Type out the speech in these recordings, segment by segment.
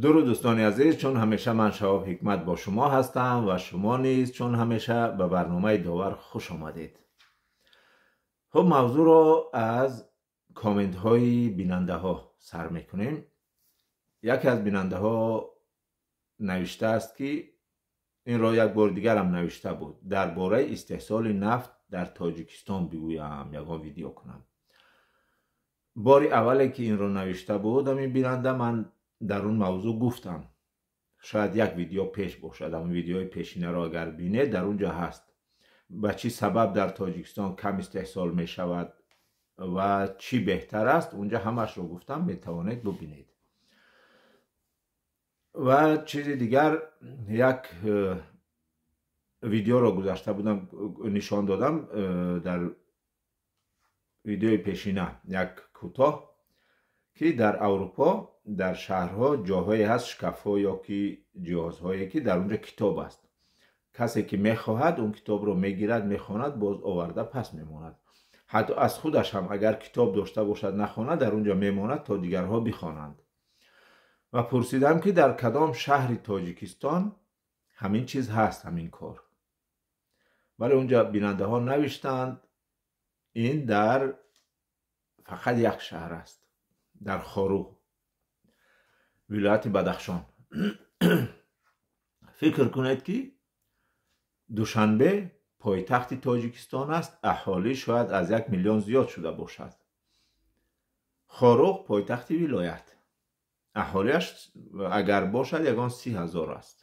Дуруд, дӯстони азиз, чун ҳамеша ман Шаҳоб Ҳикмат бо шумо ҳастам ва шумо низ чун ҳамеша ба барномаи Довар хуш омадед. Хуб, мавзӯъро аз комментҳои бинандаҳо сар мекунем. Яке аз бинандаҳо навиштааст, ки инро як бори дигарам навишта буд, дар бораи истеҳсоли нафт дар Тоҷикистон бигӯям, ягон видео кунам. Бори аввале ки инро навишта буд ҳамин бинанда, ман дар он мавзӯъ гуфтам, шояд як видео пеш бошад. Ҳамон видеои пешинаро агар бинед, дар он ҷо ҳаст, ба чӣ сабаб дар Тоҷикистон кам истеҳсол мешавад ва чӣ беҳтар аст. Унҷа ҳамашро гуфтам, метавонед бубинед. Ва чизи дигар, як видеоро гузашта будам, нишон додам дар видеои пешина, як кӯтоҳ, ки дар Аврупо дар шаҳрҳо ҷоҳое ҳаст, шкафҳо ё ки ҷиҳозҳое, ки дар онҷо китоб аст. Касе ки мехоҳад, он китобро мегирад, мехонад, боз оварда пас мемонад. Ҳатто аз худаш ҳам агар китоб дошта бошад, нахонад, дар он ҷо мемонад, то дигарҳо бихонанд. Ва пурсидам, ки дар кадом шаҳри Тоҷикистон ҳамин чиз ҳаст, ҳамин кор. Вале унҷа бинандаҳо навиштанд, ин дар фақат як шаҳр аст, дар Хоруғ, вилояти Бадахшон. Фикр кунед, ки Душанбе пойтахти Тоҷикистон аст, аҳолӣ шояд аз 1 миллион зиёд шуда бошад. Хоруғ пойтахти вилоят, аҳолиаш агар бошад, ягон 30 000 аст,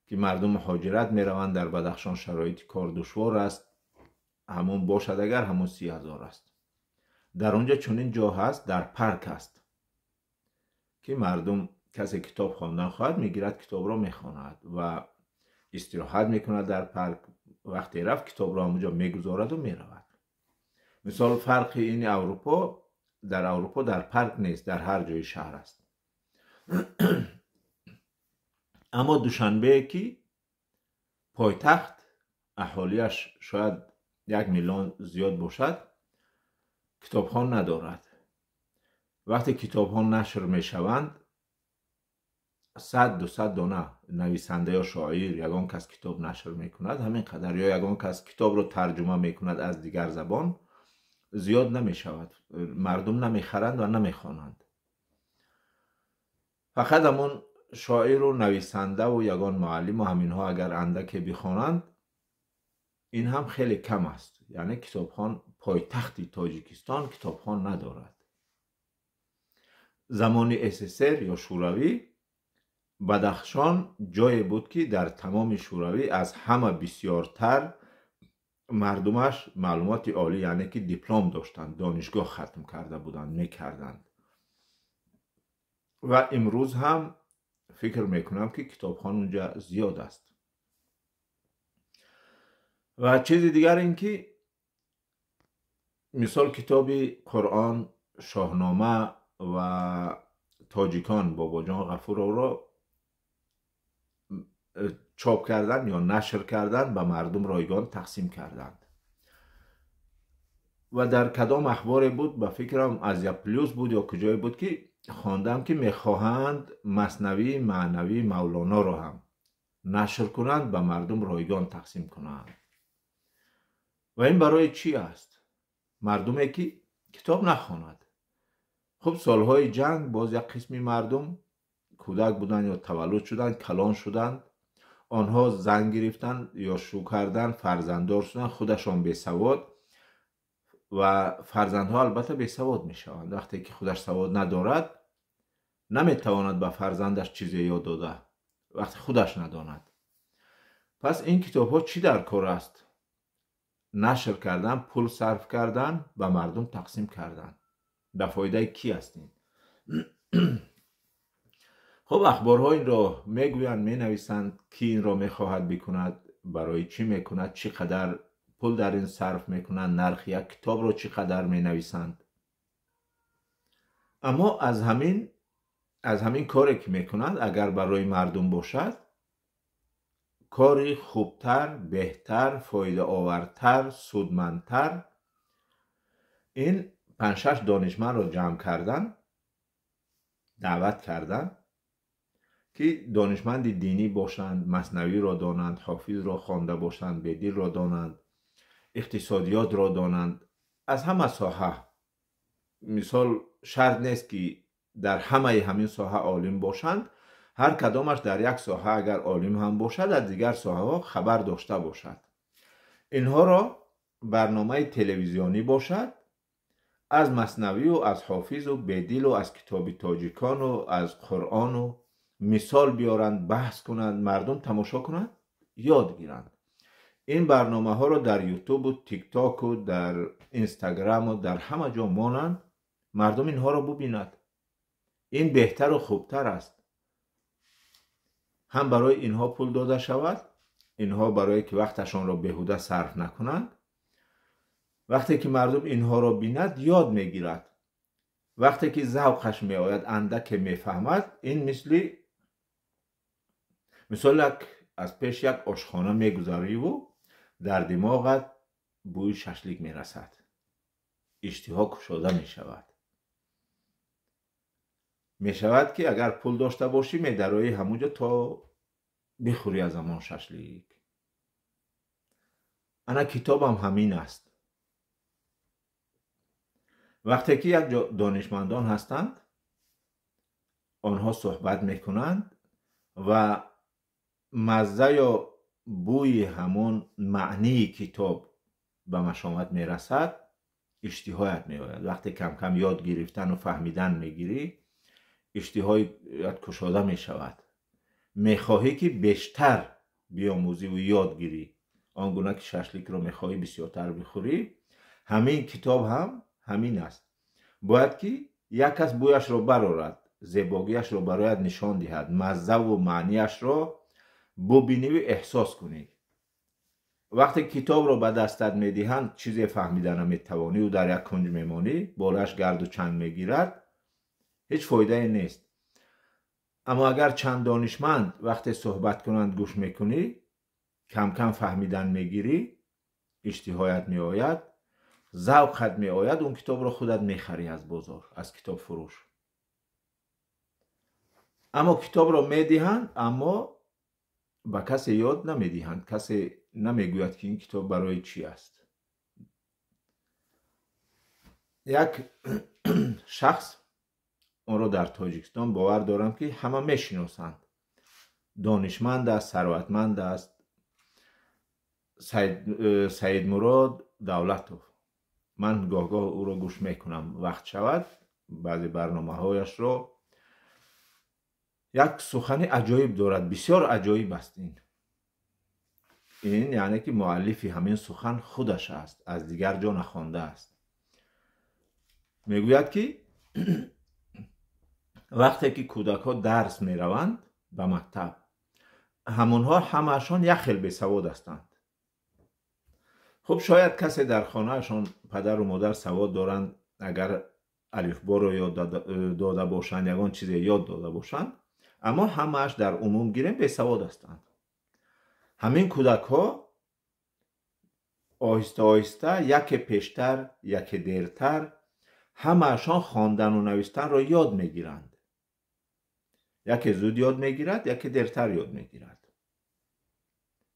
ки мардум муҳоҷират мераванд, дар Бадахшон шароити кор душвор аст. Ҳамон бошад агар, ҳамон 30 000 аст. Дар он ҷо чунин ҷо ҳаст, дар парк аст, ки мардум, касе китоб хондан хоҳад, мегирад, китобро мехонад ва истироҳат мекунад дар парк. Вақте рафт, китобро ҳамонҷо мегузораду меравад. Мисол, фарқи ини Аврупо, дар Аврупо дар парк нест, дар ҳар ҷои шаҳр аст. Аммо Душанбе, ки пойтахт, аҳолиаш шояд 1 миллион зиёд бошад, китобхон надорад. Вақте китобҳо нашр мешаванд, 100, 200 дона нависанда ё шоир, ягон кас китоб нашр мекунад, ҳамин қадар, ё ягон кас китобро тарҷума мекунад аз дигар забон, зиёд намешавад, мардум намехаранд ва намехонанд. Фақат ҳамон шоиру нависандаву ягон муаллиму ҳаминҳо агар андаке бихонанд, ин ҳам хеле кам аст. Яъне китобхон, пойтахти Тоҷикистон китобхон надорад. Замони СССР ё Шӯравӣ Бадахшон ҷое буд, ки дар тамоми Шӯравӣ аз ҳама бисёртар мардумаш маълумоти олӣ, яъне ки диплом доштанд, донишгоҳ хатм карда буданд, мекарданд. Ва имрӯз ҳам фикр мекунам, ки китобхон унҷа зиёд аст. Ва чизи дигар ин ки, мисол, китоби Қуръон, Шоҳнома ва Тоҷикон Бобоҷон Ғафуровро чоп кардан ё нашр кардан, ба мардум ройгон тақсим карданд. Ва дар кадом ахборе буд, ба фикрам, Азия Плюс буд ё куҷое буд, ки хондам, ки мехоҳанд Маснавии маънавии Мавлоноро ҳам нашр кунанд, ба мардум ройгон тақсим кунанд. Ва ин барои чӣ аст? Мардуме ки китоб нахонад. Хуб, солҳои ҷанг боз як қисми мардум кӯдак буданд ё таваллуд шуданд, калон шуданд, онҳо зан гирифтанд ё шу карданд, фарзанддор шуданд, худашон бесавод ва фарзандҳо албатта бесавод мешаванд. Вақте ки худаш савод надорад, наметавонад ба фарзандаш чизе ёд дода, вақте худаш надонад. Пас ин китобҳо чӣ дар кор аст? Нашр кардан, пул сарф кардан, ба мардум тақсим кардан, ба фоидаи кӣ аст ин? Хуб, ахборҳо инро мегӯянд, менависанд, ки инро мехоҳад бикунад, барои чӣ мекунад, чӣ қадар пул дар ин сарф мекунанд, нархи як китобро чӣ қадар менависанд. Аммо аз ҳамин коре ки мекунанд, агар барои мардум бошад, кори хубтар, беҳтар, фоидаовартар, судмандтар ин панҷшаш донишмандро ҷамъ кардан, даъват кардан. Ки донишманди динӣ бошанд, маснавиро донанд, ҳофизро хонда бошанд, бедилро донанд, иқтисодиётро донанд, аз ҳама соҳа. Мисол, шарт нест, ки дар ҳамаи ҳамин соҳа олим бошанд. Ҳар кадомаш дар як соҳа агар олим ҳам бошад, аз дигар соҳаҳо хабар дошта бошад. Инҳоро барномаи телевизионӣ бошад, аз маснавию аз ҳофизу бедилу аз китоби тоҷикону аз Қуръону мисол биёранд, баҳс кунанд, мардум тамошо кунанд, ёд гиранд. Ин барномаҳоро дар Ютубу Тиктоку дар Инстаграму дар ҳама ҷо монанд, мардум инҳоро бубинад. Ин беҳтару хубтар аст. Ҳам барои инҳо пул дода шавад, инҳо барое ки вақташонро беҳуда сарф накунанд. Вақте ки мардум инҳоро бинад, ёд мегирад. Вақте ки завқаш меояд, андаке мефаҳмад. Ин мисли мисол, як аз пеш як ошхона мегузариву дар димоғат бӯи шашлик мерасад, иштиҳо кушода мешавад. Мешавад, ки агар пул дошта бошӣ, медароӣ ҳамунҷо то бихӯрӣ аз ҳамон шашлик. Ана китобам ҳамин аст. Вақте ки як ҷо донишмандон ҳастанд, онҳо суҳбат мекунанд ва мазза ё бӯи ҳамон маънии китоб ба машомат мерасад, иштиҳоят меояд. Вақте камкам ёд гирифтану фаҳмидан мегирӣ, иштиҳоят кушода мешавад, мехоҳӣ, ки бештар биомӯзиву ёд гирӣ. Он гуна ки шашликро мехоҳӣ бисёртар бихӯрӣ, ҳамин китоб ҳам ҳамин аст. Бояд ки як кас бӯяшро барорад, зебогиашро барояд нишон диҳад, маззаву маънияшро бубиниву эҳсос кунӣ. Вақте китобро ба дастат медиҳанд, чизе фаҳмида наметавониву дар як кунҷ мемонӣ, болааш гарду чанг мегирад, ҳеҷ фоидае нест. Аммо агар чанд донишманд вақте суҳбат кунанд, гӯш мекунӣ, камкам фаҳмидан мегирӣ, иштиҳоят меояд, завқат меояд, он китобро худат мехарӣ аз бозор, аз китобфурӯш. Аммо китобро медиҳанд, аммо ба касе ёд намедиҳанд, касе намегӯяд, ки ин китоб барои чӣ аст. Як шахс, онро дар Тоҷикистон бовар дорам, ки ҳама мешиносанд, донишманд аст, сарватманд аст, Саидмурод Давлатов. Ман гоҳ-гоҳ ӯро гӯш мекунам, вақт шавад, баъзе барномаҳояшро. Як сухани аҷоиб дорад, бисёр аҷоиб аст ин. Яъне ки муаллифи ҳамин сухан худаш аст, аз дигар ҷо нахондааст. Мегӯяд, ки вақте ки кӯдакҳо дарс мераванд ба мактаб, ҳамонҳо ҳамаашон як хел бесавод ҳастанд. Хуб, шояд касе дар хонаашон падару модар савод доранд, агар алифборо ёд дода бошанд, ягон чизе ёд дода бошанд, аммо ҳамааш дар умум гирем, бесавод ҳастанд. Ҳамин кӯдакҳо оҳиста оҳиста, яке пештар, яке дертар, ҳамаашон хондану навистанро ёд мегиранд. Яке зуд ёд мегирад, яке дертар ёд мегирад.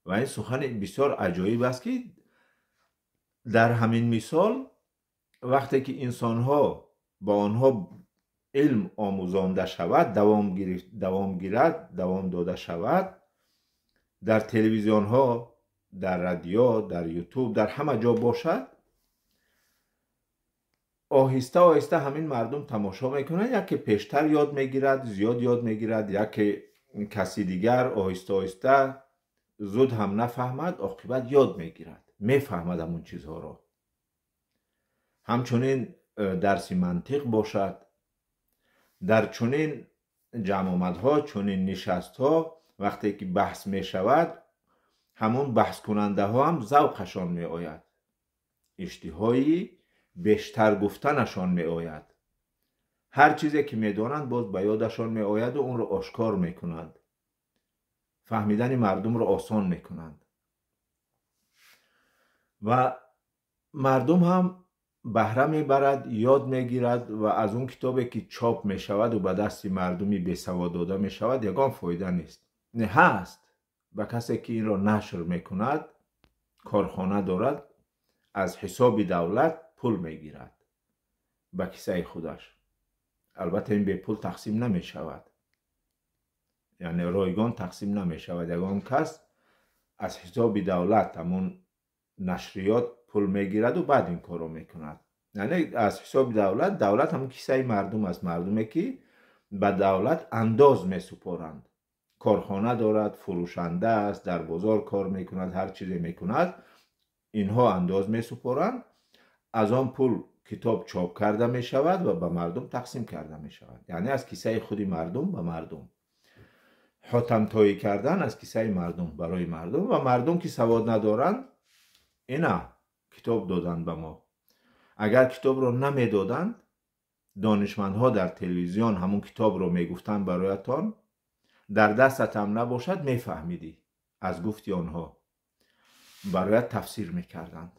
Ва ин сухани бисёр аҷоиб аст, ки дар ҳамин мисол, вақте ки инсонҳо ба онҳо илм омӯзонда шавад, давом гирад, давом дода шавад, дар телевизионҳо, дар радио, дар Ютуб, дар ҳама ҷо бошад, оҳиста оҳиста ҳамин мардум тамошо мекунанд. Яке пештар ёд мегирад, зиёд ёд мегирад, яке каси дигар оҳиста оҳиста, зуд ҳам нафаҳмад, оқибат ёд мегирад, мефаҳмад ҳамон чизҳоро. Ҳамчунин дарси мантиқ бошад, дар чунин ҷамъомадҳо, чунин нишастҳо, вақте ки баҳс мешавад, ҳамон баҳскунандаҳо ҳам завқашон меояд, иштиҳои бештар гуфтанашон меояд. Ҳар чизе ки медонанд, боз ба ёдашон меояду онро ошкор мекунанд, фаҳмидани мардумро осон мекунанд ва мардум ҳам баҳра мебарад, ёд мегирад ва аз он китобе ки чоп мешаваду ба дасти мардуми бесавод дода мешавад, ягон фоида нест. Не ҳаст, ба касе ки инро нашр мекунад, корхона дорад, аз ҳисоби давлат пул мегирад ба кисаи худаш. Албатта ин бепул тақсим намешавад, яъне ройгон тақсим намешавад. Ягон кас аз ҳисоби давлат ҳамон нашриёт пул мегираду баъд ин корро мекунад. Яъне аз ҳисоби давлат, давлат ҳамон кисаи мардум аст, мардуме ки ба давлат андоз месупоранд. Корхона дорад, фурӯшанда аст, дар бозор кор мекунад, ҳар чизе мекунад, инҳо андоз месупоранд. Аз он пул китоб чоп карда мешавад ва ба мардум тақсим карда мешавад. Яъне аз кисаи худи мардум ба мардум. Ҳотамтоӣ кардан аз кисаи мардум барои мардум, ва мардум ки савод надоранд, ина китоб доданд ба мо. Агар китобро намедоданд, донишмандҳо дар телевизион ҳамон китобро мегуфтанд бароятон, дар дастатам набошад мефаҳмидӣ аз гуфти онҳо, бароят тафсир мекарданд.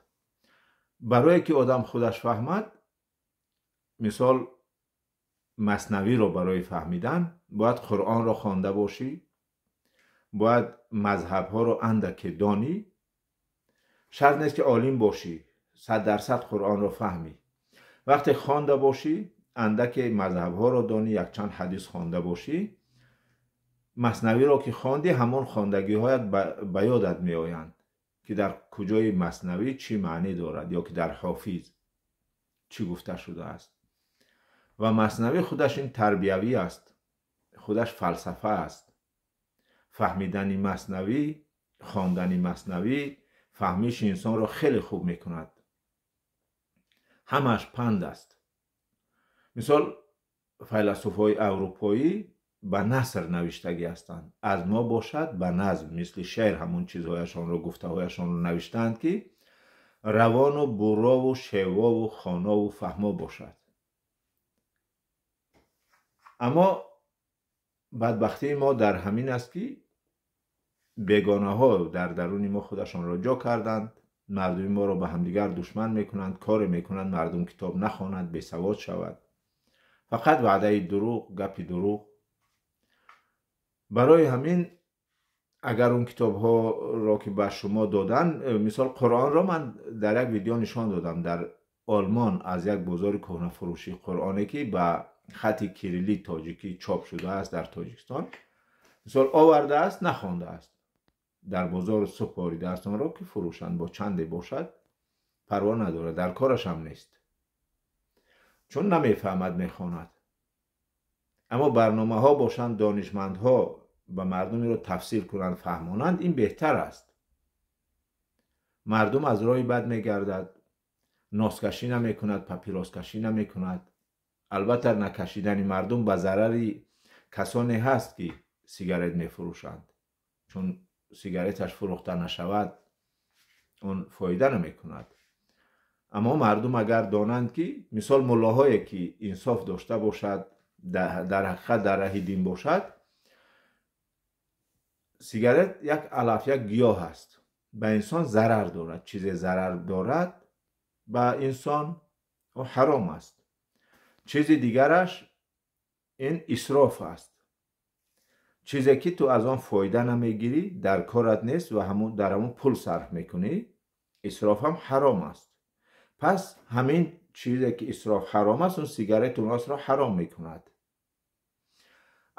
Барое ки одам худаш фаҳмад, мисол маснавиро барои фаҳмидан бояд Қуръонро хонда бошӣ, бояд мазҳабҳоро андаке донӣ. Шарт нест ки олим бошӣ, 100% Қуръонро фаҳмӣ. Вақте хонда бошӣ, андаке мазҳабҳоро донӣ, якчанд ҳадис хонда бошӣ, маснавиро ки хондӣ, ҳамон хондагиҳоят ба ёдат меоянд ки дар куҷои маснавӣ чӣ маънӣ дорад ё ки дар ҳофиз чӣ гуфта шудааст. Ва маснавӣ худаш ин тарбиявӣ аст, худаш фалсафа аст. Фаҳмидани маснавӣ, хондани маснавӣ фаҳмиши инсонро хеле хуб мекунад. Ҳамааш панд аст. Мисол файласуфҳои аврупоӣ ба наср навиштагӣ ҳастанд, аз мо бошад ба назм, мисли шеър ҳамон чизҳояшонро, гуфтаҳояшонро навиштаанд ки равону бурову шевову хонову фаҳмо бошад. Аммо бадбахтии мо дар ҳамин аст ки бегонаҳо дар даруни мо худашонро ҷо карданд, мардуми моро ба ҳамдигар душман мекунанд, коре мекунанд мардум китоб нахонад, бесавод шавад. Фақат ваъдаи дурӯғ, гапи дурӯғ. Барои ҳамин агар он китобҳоро ки ба шумо доданд, мисол Қуръонро ман дар як видео нишон додам, дар Олмон аз як бозори кӯҳнафурӯшӣ Қуръоне ки ба хати кирилли тоҷикӣ чоп шудааст дар Тоҷикистон, мисол овардааст, нахондааст, дар бозор супоридааст онро ки фурӯшанд, бо чанде бошад парво надорад, дар кораш ҳам нест, чун намефаҳмад, мехонад. Аммо барномаҳо бошанд, донишмандҳо ба мардум инро тафсир кунанд, фаҳмонанд, ин беҳтар аст. Мардум аз роҳи бад мегардад, носкашӣ намекунад, папироскашӣ намекунад. Албатта накашидани мардум ба зарари касоне ҳаст ки сигарет мефурӯшанд, чун сигареташ фурӯхта нашавад, он фоида намекунад. Аммо мардум агар донанд ки мисол муллоҳое ки инсоф дошта бошад, дар ҳақиқат дар раҳи дин бошад, сигарет як алаф, як гиёҳ аст, ба инсон зарар дорад. Чизе зарар дорад ба инсон, о ҳаром аст. Чизи дигараш ин исроф аст. Чизе ки ту аз он фоида намегирӣ, дар корат нест ва дар ҳамон пул сарф мекунӣ, исроф ҳам ҳаром аст. Пас ҳамин чизе ки исроф ҳаром аст, он сигарету носро ҳаром мекунад.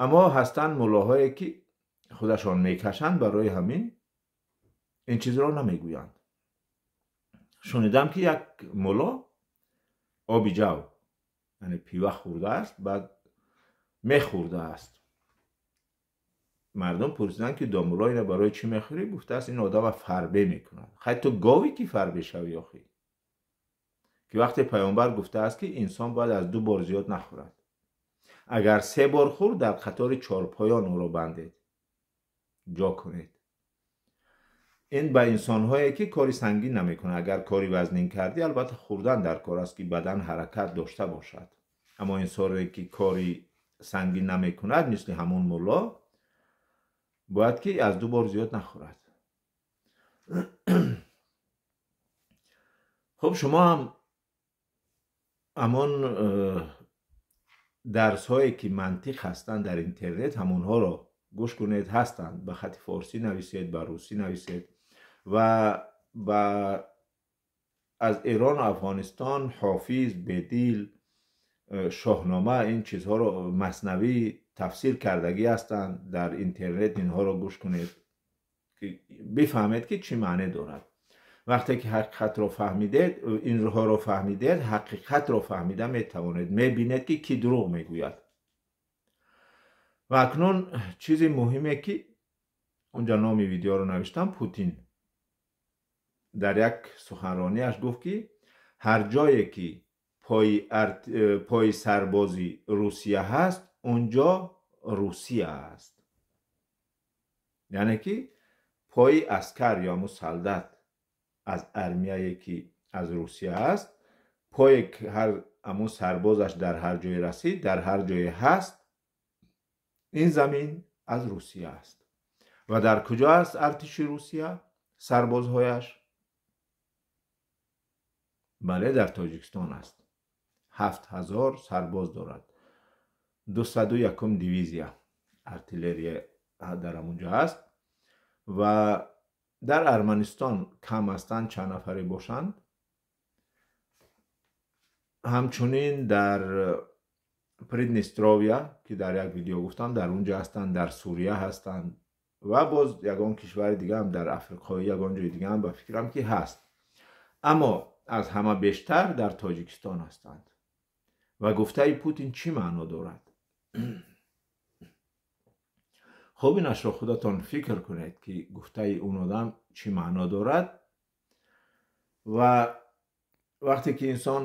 Аммо ҳастанд муллоҳое ки худашон мекашанд, барои ҳамин ин чизро намегӯянд. Шунидам ки як мулло оби ҷав, яъне пива хӯрдааст, баъд мехӯрдааст. Мардум пурсиданд ки домулло ина барои чӣ мехӯрӣ? Гуфтааст ин одама фарбе мекунад. Хай ту говӣ ки фарбе шавӣ охӣ? Ки вақте паёмбар гуфтааст ки инсон бояд аз 2 бор зиёд нахӯрад. Агар 3 бор хӯрд, дар қатори чорпоён ӯро бандед, ҷо кунед. Ин ба инсонҳое ки кори сангин намекунад. Агар кори вазнин кардӣ, албатта хӯрдан дар кор аст ки бадан ҳаракат дошта бошад. Аммо инсоне ки кори сангин намекунад, мисли ҳамон мулло, бояд ки аз 2 бор зиёд нахӯрад. Хуб, шумо ҳам Ҳамон дарсҳое ки мантиқ ҳастанд дар интернет, ҳамонҳоро гӯш кунед, ҳастанд. Ба хати форсӣ нависед, ба русӣ нависед ва ба аз Эрон ва Афғонистон Ҳофиз, Бедил, Шоҳнома, ин чизҳоро маснавӣ тафсир кардагӣ ҳастанд дар интернет, инҳоро гӯш кунед ки бифаҳмед ки чӣ маъне дорад. Вақте ки ҳақиқатро фаҳмидед, инҳоро фаҳмидед, ҳақиқатро фаҳмида метавонед, мебинед ки кӣ дурӯғ мегӯяд. Ва акнун чизи муҳиме ки онҷа номи видеоро навиштам, Путин дар як суханронияш гуфт ки ҳар ҷое ки пои сарбози Русия ҳаст, онҷо Русия аст. Яъне ки пои аскар ё ҳамун солдат аз армияе ки аз Русия аст, пое ҳар ҳамун сарбозаш дар ҳар ҷое расид, дар ҳар ҷое ҳаст, ин замин аз Русия аст. Ва дар куҷо аст артиши Русия, сарбозҳояш? Бале, дар Тоҷикистон аст. 7000 сарбоз дорад. 201 дивизия артиллерия дар ҳамунҷо аст ва дар Арманистон кам ҳастанд, чанд нафаре бошанд. Ҳамчунин дар Приднестровия, ки дар як видео гуфтам, дар унҷо ҳастанд, дар Сурия ҳастанд ва боз ягон кишвари дига ҳам дар Африқои ягон ҷои дига ҳам ба фикрам ки ҳаст. Аммо аз ҳама бештар дар Тоҷикистон ҳастанд. Ва гуфтаи Путин чӣ маъно дорад? Хуб, инашро худатон фикр кунед ки гуфтаи он одам чӣ маъно дорад. Ва вақте ки инсон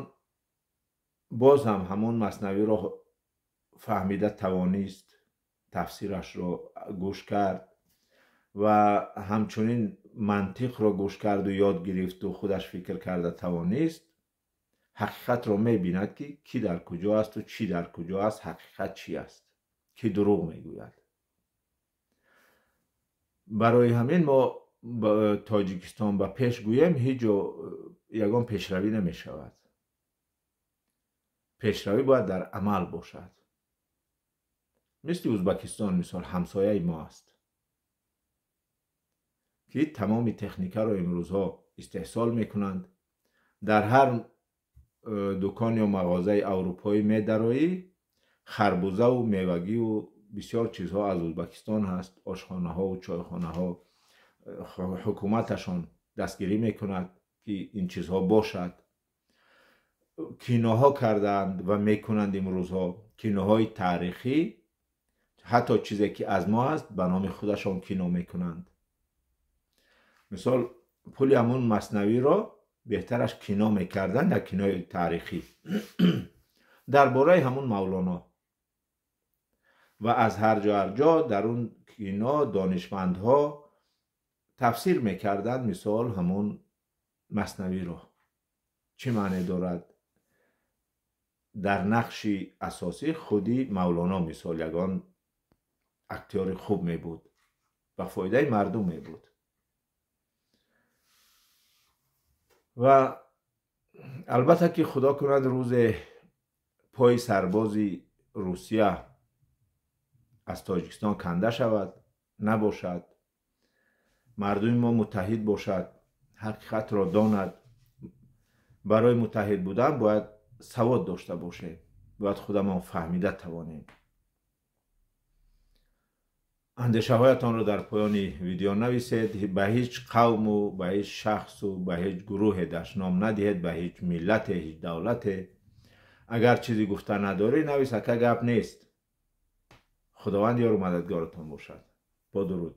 боз ҳам ҳамон маснавиро фаҳмида тавонист, тафсирашро гӯш кард ва ҳамчунин мантиқро гӯш карду ёд гирифту худаш фикр карда тавонист, ҳақиқатро мебинад ки кӣ дар куҷо асту чӣ дар куҷо аст, ҳақиқат чӣ аст, кӣ дурӯғ мегӯяд. Барои ҳамин мо Тоҷикистон ба пеш гӯем, ҳеҷ ҷо ягон пешравӣ намешавад. Пешравӣ бояд дар амал бошад. Мисли Ӯзбекистон, мисол, ҳамсояи мо аст ки тамоми техникаро имрӯзҳо истеҳсол мекунанд. Дар ҳар дукон ё мағозаи аврупоӣ медароӣ, харбузаву мевагиву бисёр чизҳо аз Ӯзбекистон ҳаст. Ошхонаҳову чойхонаҳо ҳукуматашон дастгирӣ мекунад ки ин чизҳо бошад. Киноҳо кардаанд ва мекунанд имрӯзҳо, киноҳои таърихӣ, ҳатто чизе ки аз мо аст ба номи худашон кино мекунанд. Мисол, пули ҳамун маснавиро беҳтараш кино мекарданд, як кинои таърихӣ дар бораи ҳамун Мавлоно. Ва аз ҳар ҷо ҳар ҷо дар он кино донишмандҳо тафсир мекарданд, мисол, ҳамун маснавиро чӣ маъне дорад. Дар нақши асосӣ худи Мавлоно, мисол, ягон актёри хуб мебуд, ба фоидаи мардум мебуд. Ва албатта ки худо кунад рӯзе пои сарбози Русия аз Тоҷикистон канда шавад, набошад, мардуми мо муттаҳид бошад, ҳақиқатро донад. Барои муттаҳид будан бояд савод дошта бошем, бояд худамон фаҳмида тавонем. Андешаҳоятонро дар поёни видео нависед. Ба ҳеҷ қавму ба ҳеҷ шахсу ба ҳеҷ гурӯҳе дашном надиҳед, ба ҳеҷ миллате, ҳеҷ давлате. Агар чизе гуфта надорӣ, навис, ака гап нест. Худованд ёру мададгоратон бошад. Бо дуруд.